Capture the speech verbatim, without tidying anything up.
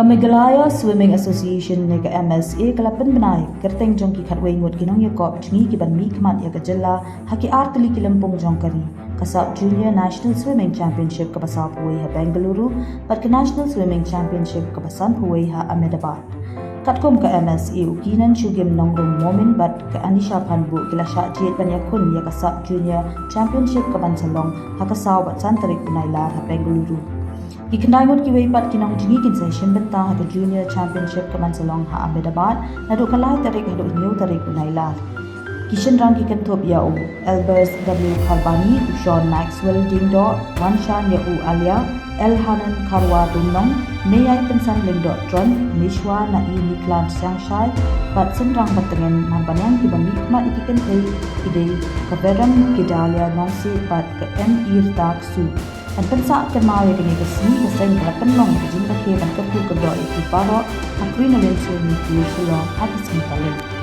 Ka Meghalaya Swimming Association ne ka M S A ka la pynbna ïa ka kyrteng jong ki khatwei ngut ki nongïakop jngi ki ban mihkhmat ïa ka jylla ha ki artylli ki lympung jong ka ri. Ka Sub Junior National Swimming Championship kaba sawphew wei ha Bengaluru bad ka National Swimming Championship kaba sanphew wei ha Ahmedabad. Katkum ka M S A, u Keenan Shugeem Nongrum Momin bad ka Anisha Phanbuh ki la shah jied ban ïakhun ïa ka Sub Junior Championship ka ban sa long ha ka saw bad san tarik u Nailar ha Bengaluru. Ki khyndai ngut kiwei pat ki nongjngi kin sa ïashim bynta ha ka Junior Championship ka ban sa long ha Ahmedabad naduh ka lai tarik haduh hynñiew tarik u Nailar. Ki shynrang ki kynthup ïa u Elbers W Kharbani, u Sean Maxwell Diengdoh, Wanshan ïa u Alia, Elhanan Kharwa Dumnong, Meiaipynsan Lyngdoh Tron, Mishwa Nainikhlan Sangshai bad Synrang Batngen Manbaniang, kiba mihkhmat ïa ki kynthei ki dei ka Veron Gedalia Nongsiej bad ka M Irta Ksu. Ban pynsah kynmaw ïa kane ka sngi, ka seng ka la pynlong ïa ka jingrakhe ban kyrkhu kyrdoh ïa ki baroh ha Crinoline Swimming Pool Shillong ha ka sngi Palei.